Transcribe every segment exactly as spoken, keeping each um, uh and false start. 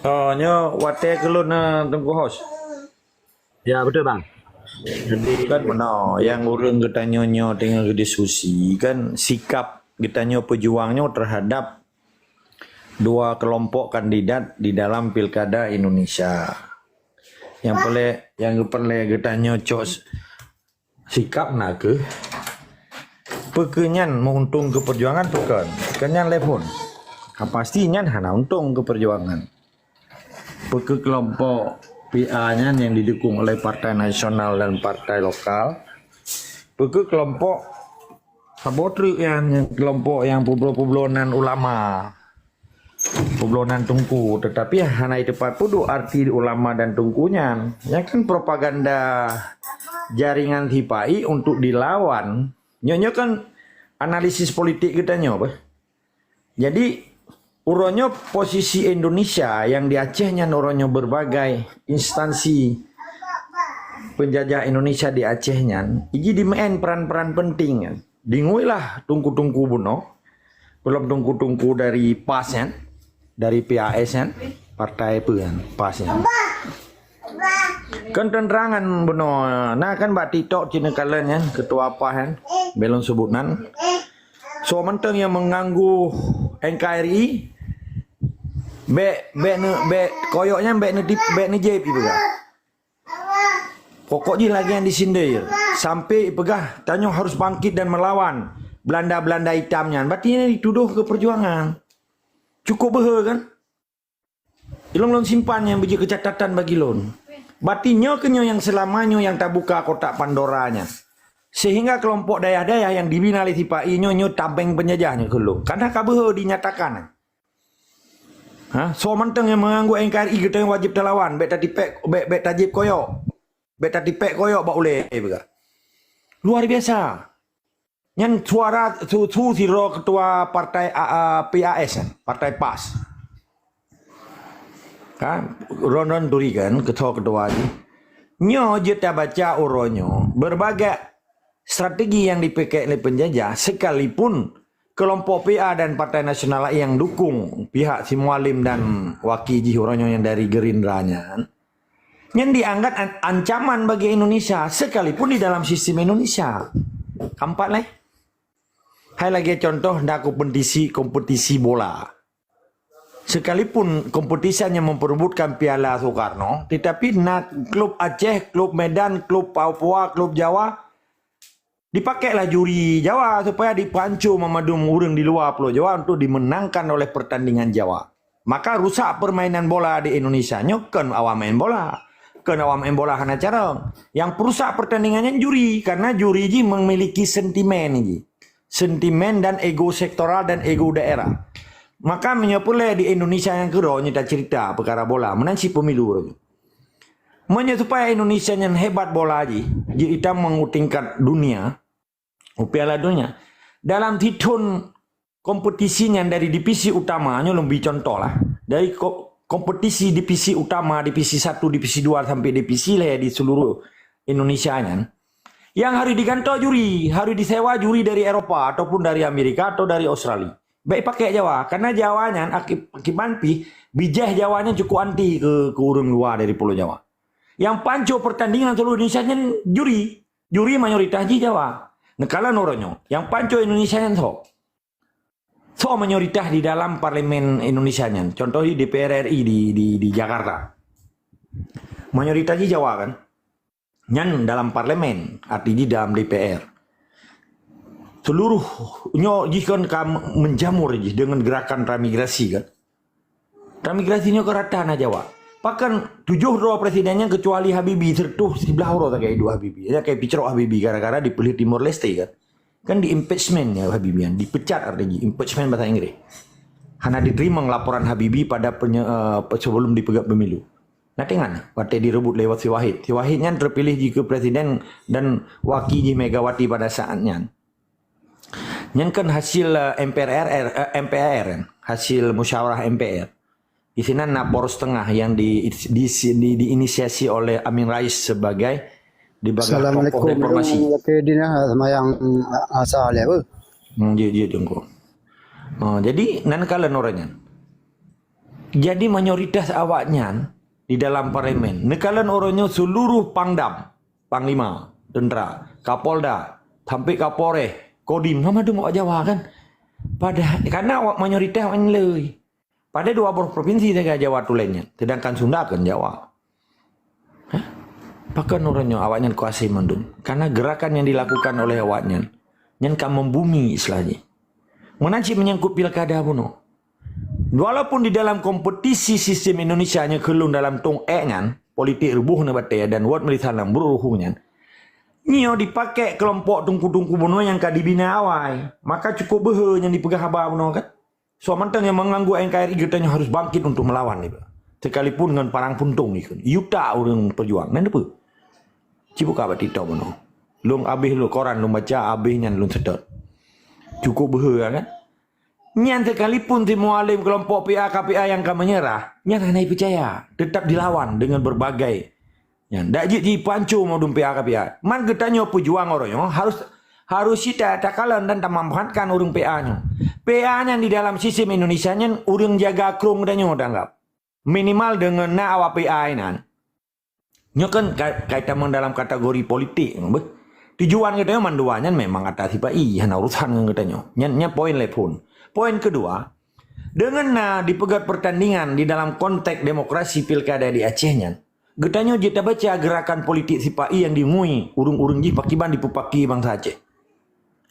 Oh, nyoe watèe keu lôn, eh, Teungku Hos. Ya, betul, Bang. Jadi kan meunoe, nyang ureueng geutanyoe nyoe teungoh geudiskusi kan sikap geutanyoe peujuang nyoe terhadap dua kelompok kandidat di dalam pilkada Indonesia. Nyang peureulèe, nyang peureulèe geutanyoe cok sikap na kheueh, peu kheueh nyan meuuntông keu peujuangan peu kon? Kon nyan lé phon. Ka pasti nyan hana untông keu peujuangan. Peu kheueh kelompok P A nyan yang didukung oleh partai nasional dan partai lokal? Peu kheueh kelompok saboh treuk nyan, yang kelompok yang peubloe-peubloe nan ulama? Peubloe nan teungku, tetapi hana iteupat peuduek arti ulama dan teungku nyan. Nyan kan propaganda jaringan sipa-i untuk dilawan. Nyoe, nyoe kan analisis politik geutanyoe, bah. Jadi, uroe nyoe posisi Indonesia yang di Aceh nyan, uroe nyoe berbagai instansi penjajah Indonesia di Aceh nyan, iji dimeu'en peran-peran penting nyan. Dingui lah teungku-teungku bunoe, peulom teungku-teungku dari pas nyan, dari P A S nyan, partai peue nyan, pas nyan. Kon teuntrangan bunoe, na kan bak TikTok cit neukalon nyan, ketua pas nyan, bèk lôn sebut nan. Soe mantong nyang mengganggu N K R I, bèk, bèk ne-, bèk koyok nyan, bèk neutip-, bèk neujép ipeugah. Pokok jih lagèe nyang disindir, sampai ipeugah tanyoe harus bangkit dan melawan Belanda-Belanda hitam nyan. Berarti nyan dituduh keu peujuangan. Cukup beuhe kan? Ilôn lôn simpan nyang beujeuet keucatatan bagi lôn. Berarti nyoe keuh nyoe nyang seulama nyoe nyang tabuka kotak Pandora nyan. Sehingga kelompok dayah-dayah nyang dibina lé sipa-i nyoe, nyoe tameng penjajah nyoe keu lôn. Karena ka beuhe dinyatakan. Ha, soe mantong nyang mengganggu N K R I geutanyoe wajéb talawan, bèk tatipèk, bèk, bèk tajép koyok. Bèk tatipèk koyok bak ulèe, peugah. Luar biasa. Nyan suara su, su sidroe ketua partai A, A, P A S nyan, partai pas. Kan, ron-ron turi kan, ketua-ketua jih. Nyoe jeuet tabaca uroe nyoe, berbagai strategi yang dipakè lé penjajah, sekalipun kelompok P A dan Partai Nasional laén yang dukung pihak si Mualem dan waki jih uroe nyoe nyang dari Gerindra nyan, nyan dianggap an-, ancaman bagi Indonesia, sekalipun di dalam sistem Indonesia. Keempat leh. Hai lagèe contoh, na kompetisi, kompetisi bola. Sekalipun kompetisi hanya memperebutkan Piala Soekarno, tetapi na klub Aceh, klub Medan, klub Papua, klub Jawa, dipakailah juri Jawa supaya dipanco meumandum ureueng di luwa Pulo Jawa untuk dimenangkan oleh pertandingan Jawa. Maka rusak permainan bola di Indonesia nyoe kon awak main bola. Kon awak main bola hana carông. Nyang peurusak pertandingan nyan juri, karena juri jih memiliki sentimen jih. Sentimen dan ego sektoral dan ego daerah. Maka meunyoe peureulèe di Indonesia nyang keudroe nyoe tacerita peukara bola, meunan cit pemilu. Meunyoe supaya Indonesia nyan hebat bola jih, jitamong u tingkat dunia, u Piala Dunia. Dalam sithon kompetisi nyan dari divisi utama, nyoe lôn bri contoh lah. Dari ko-, kompetisi divisi utama, divisi satu, divisi dua sampai divisi lhèe di seluruh Indonesia nyan, yang harus digantoe juri, harus disewa juri dari Eropa ataupun dari Amerika atau dari Australia. Bèk pakè Jawa, karena Jawa nyan aki-, akiban pih bijèh Jawa nyan cukup anti keu, keu ureueng luwa dari Pulo Jawa. Nyang panco pertandingan seluruh Indonesia nyan juri. Juri mayoritas jih Jawa. Neukalon uroe nyoe, nyang panco Indonesia nyan soe? Soe mayoritas di dalam parlemen Indonesia nyan? Contoh di D P R R I di, di, di Jakarta. Mayoritas jih Jawa kan? Nyan dalam parlemen, arti jih dalam D P R. Seluruh nyoe jih kan ka menjamur jih dengan gerakan transmigrasi kan. Transmigrasi nyoe ka rata na Jawa. Bahkan tujoh droe presiden nyan kecuali Habibie, seratus siblah uroe sagai iduek Habibie. Nyan kai picrok Habibie gara-gara dipeulheueh Timor Leste kan. Kan di-impeachment ya Habibie nyan, dipecat artinya, impeachment bahasa Inggris. Hana diterima laporan Habibie pada penye-, eh, sebelum dipeugèt pemilu. Nah, tengok watèe direbut lewat si Wahid. Si Wahid nyan terpilih jih keu presiden dan waki jih Megawati pada saat nyan. Nyan kan hasil, eh, M P R, eh, M P R kan? Hasil musyawarah M P R. Di sinan na poros tengah yang di, di, di, diinisiasi oleh Amin Rais sebagai, di bawah tokoh reformasi. Assalamualaikum. Laki dina semayang, mm, asal ya, Bu. Hmm, jeuet, jeuet, Teungku. Oh, jadi, nan kalon uroe nyan. Jadi mayoritas awaknyan di dalam parlemen, neukalon uroe nyoe seluruh Pangdam, Panglima Tentera, Kapolda, sampai Kapolres, Kodim, sama dum awak Jawa kan. Padahai karena awak mayoritas awaknyan le. Padahai dua boh provinsi sagai Jawa tulen nyan, sedangkan Sunda kan Jawa. Hah? Pakon uroe nyoe awaknyan kuasai mandum? Karena gerakan yang dilakukan oleh awaknyan nyan ka membumi istilah jih. Meunan cit menyangkut pilkada bunoe. Walaupun di dalam kompetisi sistem Indonesia nyoe kheun lôn dalam tông ék nyan, politik ruboh neubatée dan wot meurisan lam bruek ruhu nyan, nyoe dipakai kelompok teungku-teungku bunoe nyang ka dibina awai. Maka cukup beuhe nyang dipeugah haba bunoe kan. Soe mantong nyang meunganggu N K R I geutanyoe harus bangkit untuk melawan nibak. Sekalipun ngon parang puntông ikheun. Yuta ureuëng peujuang. Nan peue? Cibuka bak TikTok bunoe. Lôn abéh lôn koran lôn baca, abéh nyan lôn seutôt. Cukup beuhe kan? Nyan sekalipun si Mualem kelompok P A K P A yang ka menyerah, nyan hana peucaya, tetap dilawan dengan berbagai nyan. Dak jeuet jipanco mandum P A K P A. Man geutanyoe peujuang uroe nyoe harus harus cita takalon dan tamanfaatkan ureuëng P A nyoe. P A nyan di dalam sistem Indonesia nyan ureuëng jaga krong geutanyoe tanggap. Minimal dengan na awak P A inan. Nyoe kan ka- kaitan dalam kategori politik. Beuh. Tujuan geutanyoe mandua nyan memang ata sipa-i, hana urusan ngon geutanyoe. Nyan, nyan poin lé phon. Poin kedua, dengan na dipeugét pertandingan di dalam konteks demokrasi pilkada di Aceh nyan, geutanyoe jeuet tabaca gerakan politik sipa-i yang dingui ureuëng-ureuëng jih pakiban dipeupaki bansa Aceh.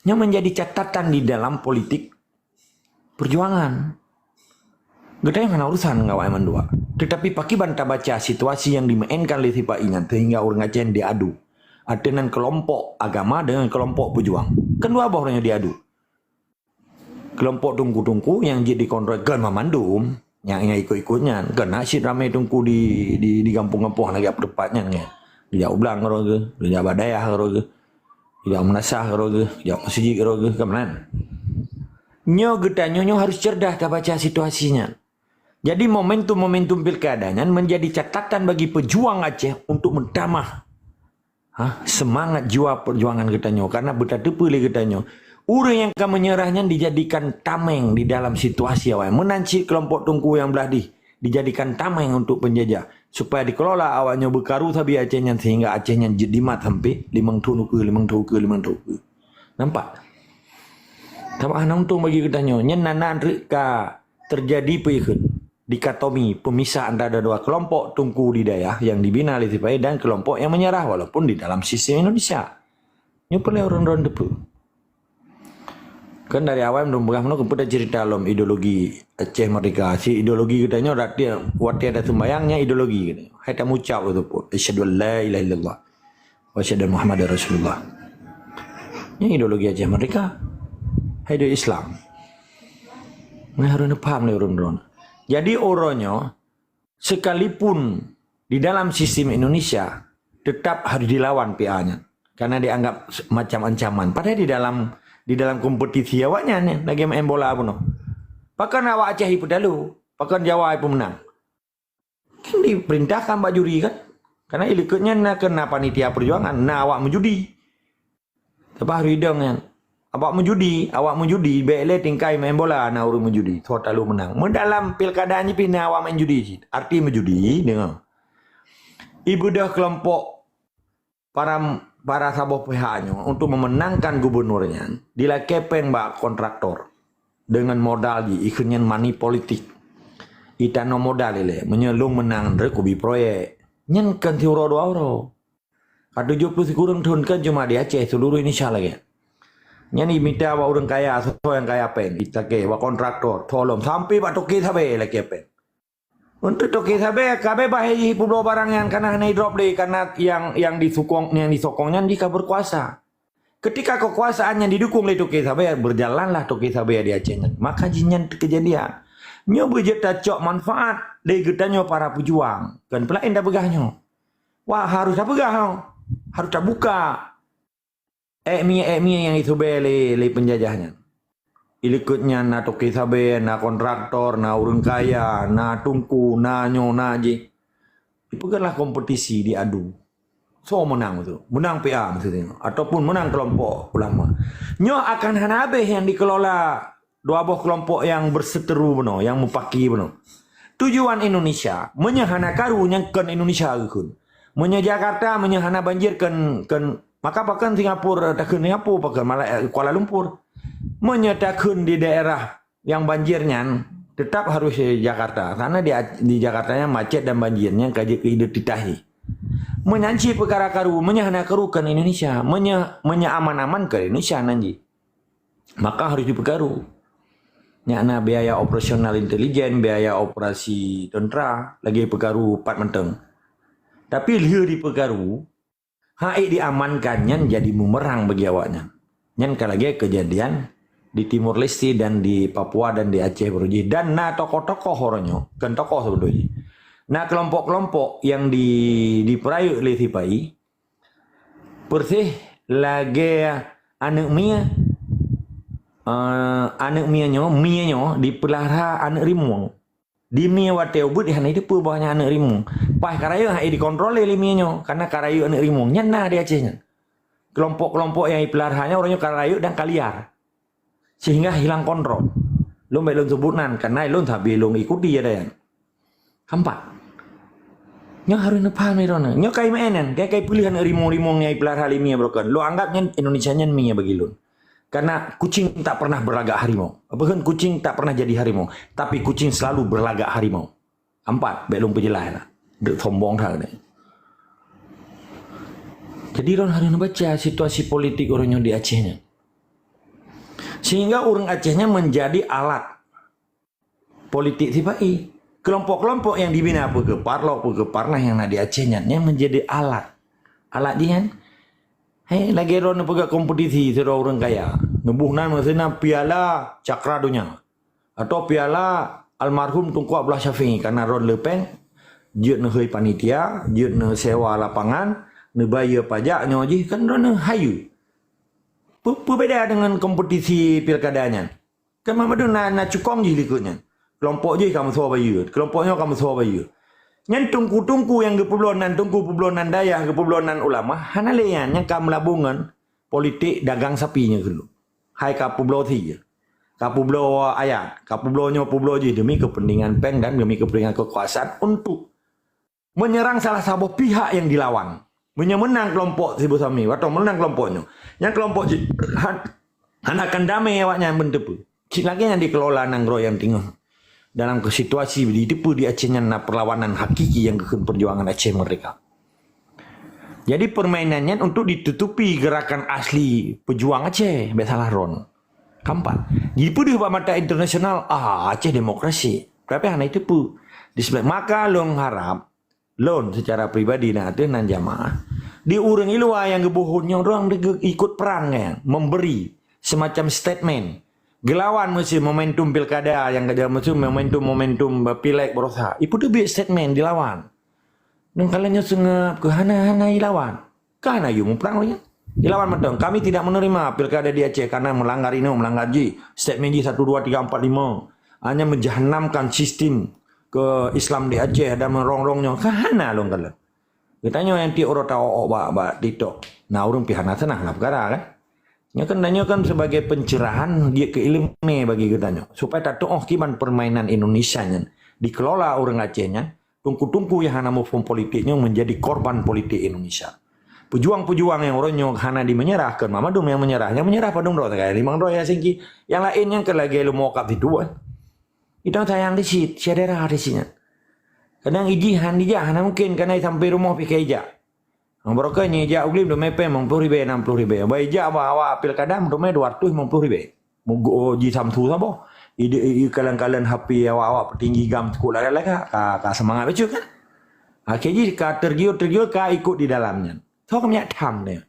Nyoe menjadi catatan di dalam politik perjuangan. Geutanyoe hana urusan ngon awak mandua. Tetapi pakiban tabaca situasi yang dimainkan lé sipa-i nyan sehingga ureuëng Aceh diadu. Ateunan kelompok agama dengan kelompok pejuang. Kan dua boh ureuëng diadu. Kelompok tungku-tungku yang jeuet dikontrol kon mamandum, yang, yang ikut-ikut nyan. Kan nak cit ramai tungku di di di gampông-gampông lagak teumpat nyan kan. Dijak ublang roh geuh, dijak badayah roh geuh. Ijak meunasah keudroe geuh, ijak meuseujid keudroe geuh, ka meunan. Nyoe geutanyoe nyoe harus cerdas tabaca situasi nyan. Jadi momentum-momentum pilkada nyan menjadi catatan bagi pejuang Aceh untuk meutamah, ha, semangat jiwa perjuangan geutanyoe. Karena beutateupeue lé geutanyoe, ureuëng nyang ka meunyeurah nyan dijadikan tameng di dalam situasi awai. Meunan cit kelompok tungku nyang blah dih dijadikan tameng untuk penjajah, supaya dikelola awaknyoe beukaru sabe Aceh nyan sehingga Aceh nyan jeuet dimat sampai limong thon ukeue, limong thon ukeue, limong thon ukeue. Nampak? Tapi hana untông bagi geutanyoe. Nyan na-na treuk ka terjadi peue ikheun. Dikotomi, pemisah antara dua kelompok tungku di dayah yang dibina oleh sipa-i dan kelompok yang menyerah walaupun di dalam sistem Indonesia. Nyoe peureulée ureuëng droen teupeue. Kan dari awai meunurot peugah meunoe keupeue cerita lom ideologi Aceh Merdeka. Si ideologi geutanyoe, watée ada sumbayang nyan ideologi geutanyoe. Hai tamucap lé teupeu, "Asyhadu an la ilaha illallah wa asyhadu anna Muhammadar Rasulullah." Nyan ideologi Aceh Merdeka. Hai dua Islam. Nah, harus paham lé ureuëng droen. Jadi uroe nyoe sekalipun di dalam sistem Indonesia tetap harus dilawan P A nyan karena dianggap macam ancaman. Padahal di dalam di dalam kompetisi awaknyan lagi main bola bunoe. Pakon awak Aceh ipeutalu, pakon Jawa ipemenang. Kan diperintahkan bak juri kan? Karena ilikutnya na kena panitia perjuangan, na awak menjudi. Teupah ridong nyan. Awak meujudi, awak meujudi, bék lé tingkai main bola na ureuëng meujudi, soe talu meunang. Meudalam pilkada nyan pih na awak main judi cit. Arti meujudi, deungoe. Ibeudôh kelompok para para saboh pihak nyoe untuk memenangkan gubernur nyan dilakée péng bak kontraktor dengan modal jih ikheun nyan money politik. Itanoe modal ilée, meunyoe lôn meunang reukubi proyek. Nyan kan siuroe dua uroe. Ka tujoh ploh sikureueng thon kan cuma di Aceh, seluruh Indonesia lagée. Nyan imita bak ureuëng kaya, soe nyang kaya péng, itakée bak kontraktor, tolong sampai bak toke sabe lakée péng. Untuk toke sabe ka bebas jih peubloe barang nyan kana hana idrop lé, kana yang yang disukong yang disokong nyan jih ka berkuasa. Ketika kekuasaan nyan didukung lé toke sabe, berjalanlah toke sabe di Aceh nyan. Maka jih nyan keujadian. Nyoe beujeuet tacok manfaat lé geutanyoe para pejuang. Kan peulaén tapeugah nyoe. Wah, harus tapeugah nyoe. Harus tabuka ék mie-ék mie nyang isubée lé lé peunjajah nyan. Ilikot nyan na toke sabe, na kontraktor, na ureuëng kaya, na tungku, na nyoe, na jih. Dipeugahlah kompetisi diadu. Soe meunang tu? Meunang P A maksudnya. Ataupun meunang kelompok ulama. Nyoe akan hana habéh nyang dikelola dua boh kelompok nyang berseteru bunoe, nyang mupaki bunoe. Tujuan Indonesia, meunyoe hana karu nyang kon Indonesia geukheun. Meunyoe Jakarta, meunyoe hana banjir kon, kon, maka pakon Singapura, takheun Singapura, pakon Malay-, Kuala Lumpur. Meunyoe takheun di daerah nyang banjir nyan, tetap harus di Jakarta. Karena di, di Jakarta nyan macet dan banjir nyan ka jeuet keu identitas jih. Meunyan cit peukara karu, meunyoe hana karu kon Indonesia, meunyoe, meunyoe aman-aman kon Indonesia nan jih. Maka harus dipeukaru. Nyak na biaya operasional intelijen, biaya operasi tentera, lagèe peukaru pat mantong. Tapi lheueh dipeukaru, hai diamankan nyan jadi bumerang bagi awaknyan. Nyan ka lagèe kejadian di Timor Leste dan di Papua dan di Aceh baroe jih. Dan na tokoh-tokoh uroe nyoe, kon tokoh seubeutôi jih. Na kelompok-kelompok nyang di, dipeurayeuk lé sipa-i, Persis lagèe aneuk mie, eh, aneuk mie nyoe, mie nyoe dipeulara aneuk rimueng. Di mie watèe ubit hana jiteupeue bahwa nyan aneuk rimueng. Paih ka rayeuk hana dikontrol lé mie nyoe, karena ka rayeuk aneuk rimueng. Nyan na di Aceh nyan. Kelompok-kelompok nyang jipeulara nyan uroe nyoe ka rayeuk dan ka liar. Sehingga hilang kontrol. Lôn bèk lôn seubut nan, karena lôn sabe lôn ikuti ada nyan. Keempat. Nyoe harôh neupaham lé droeneuh. Nyoe kai meu'en nyan, kai, kai peuleueh aneuk rimueng-rimueng nyang jipeulara lé mie baroe kon. Lôn anggap nyan Indonesia nyan mie bagi lôn. Karena kucing tak pernah berlagak harimau. Apa kan kucing tak pernah jadi harimau, tapi kucing selalu berlagak harimau. Empat, bèk lôn peujeulaih lah. Dek sombong that ni. Jadi, droeneuh harôh neubaca situasi politik uroe nyoe di Aceh nyan. Sehingga ureueng Aceh nyan menjadi alat politik sipa-i. Kelompok-kelompok nyang dibina peue keu parlok, peue keu parnah nyang na di Aceh nyan, nyan menjadi alat. Alat jih nyan, hai, lagèe droeneuh peugah kompetisi sidroe ureueng kaya. Neuboh nan meusinan piala Cakra Donya. Atau piala almarhum Teungku Abdullah Syafi'i, karena droeneuh le péng, jeuet neuhôi panitia, jeuet neusewa lapangan, neubayeue pajak, nyoe jih kan droeneuh hayeue. Peu-, peubeda dengan kompetisi pilkada nyan. Kan Muhammadun na, na cukong jih likot nyan. Kelompok jih ka meusoe bayeue, kelompok nyoe ka meusoe bayeue. Nyan teungku-teungku nyang geupeubloe nan teungku, peubloe nan dayah, geupeubloe nan ulama, hana lé nyan, nyan ka meulabong ngon politik dagang sapi nyan keuh. Hai ka peubloe sie, ka peubloe ayat, ka peubloe nyoe, peubloe jih demi kepentingan péng dan demi kepentingan kekuasaan untuk menyerang salah saboh pihak nyang dilawan. Meunyoe meunang kelompok Sibu Sami, atau meunang kelompok nyoe, nyang kelompok jih han-, hana akan damé awaknyan beuteupeue. Cit lagèe nyang dikelola nanggroe nyang teungoh dalam situasi jiteupeue di Aceh nyan na perlawanan hakiki nyang geukheun perjuangan Aceh Merdeka. Jadi, permainan nyan untuk ditutupi gerakan asli pejuang Aceh, bèk salah droeneuh. Keempat, jipeudeuh bak mata internasional, ah, Aceh demokrasi. Tapi hana jiteupeue. Di sebelah, maka lôn harap, lôn secara pribadi dan ateueh nan jamaah, di ureueng di luwa nyang geubohon nyoe, droe ikut peran nyan, memberi semacam statement. Geulawan meusti momentum pilkada nyang ka jeuet, meusti momentum-momentum pileg baroesa. Ipeuteubiet statement dilawan. Ngon kalon nyoe seungab keu hana-hana ilawan. Ka hana yue muprang lagèe nyan. Ilawan mantong, kami tidak menerima pilkada di Aceh karena melanggar ini, melanggar ji. Statement jih satu, dua, tiga, empat, lima. Hanya menjahannamkan sistem ke Islam di Aceh dan merongrong nyoe. Ka hana lôn kalon. Geutanyoe nyang tiep uroe ta-ok bak, bak TikTok. Nah, ureueng pih hana seunang lah peukara kan. Nyoe kan, nyoe kan sebagai pencerahan jeuet keu ileumèe bagi geutanyoe. Supaya tatuoh kiban permainan Indonesia nyan dikelola ureueng Aceh nyan, teungku-teungku nyang hana muphom politik nyoe menjadi korban politik Indonesia. Pejuang-pejuang nyang uroe nyoe hana dimeunyerah, kon Muhammadun nyang meunyerah. Nyang meunyerah padum droe sagai, limong droe nyang singki. Nyang laén nyan kan lagèe leumo kap situ, eh. Itang sayang di sit, syedara di sit nyan. Kadang ijih han dijak, hana mungkin, karena sampai rumoh pih ka ijak. Barokah nyoe ijak u Glim dumè pèng limong ploh ribèe, nam ploh ribèe. Bah ijak bak awak pilkada dumè dua ratus limong ploh ribèe. Mugo ji samsu saboh. Ide, i, i, kalon-kalon H P awak-awak petinggi gam teukuk lagak-lagak. Ka, ka semangat bacut kan? Akhé jih ka tergiur-tergiur ka ikut di dalam nyan. Soe ka meunyak tham nyan.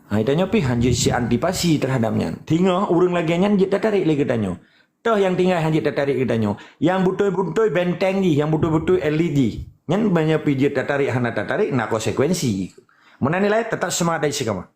Ha, geutanyoe pih han jeuet si antipasi terhadap nyan. Teungoh ureueng lagèe nyan jeuet tatarék lé geutanyoe. Toh nyang tinggai han jeuet tatarék geutanyoe. Nyang beutôi-beutôi benteng jih, nyang beutôi-beutôi elit jih. Nyan meunyoe pih jeuet tatarék hana tatarék, na konsekuensi. Meunan nilai, tetap semangat dan istiqamah.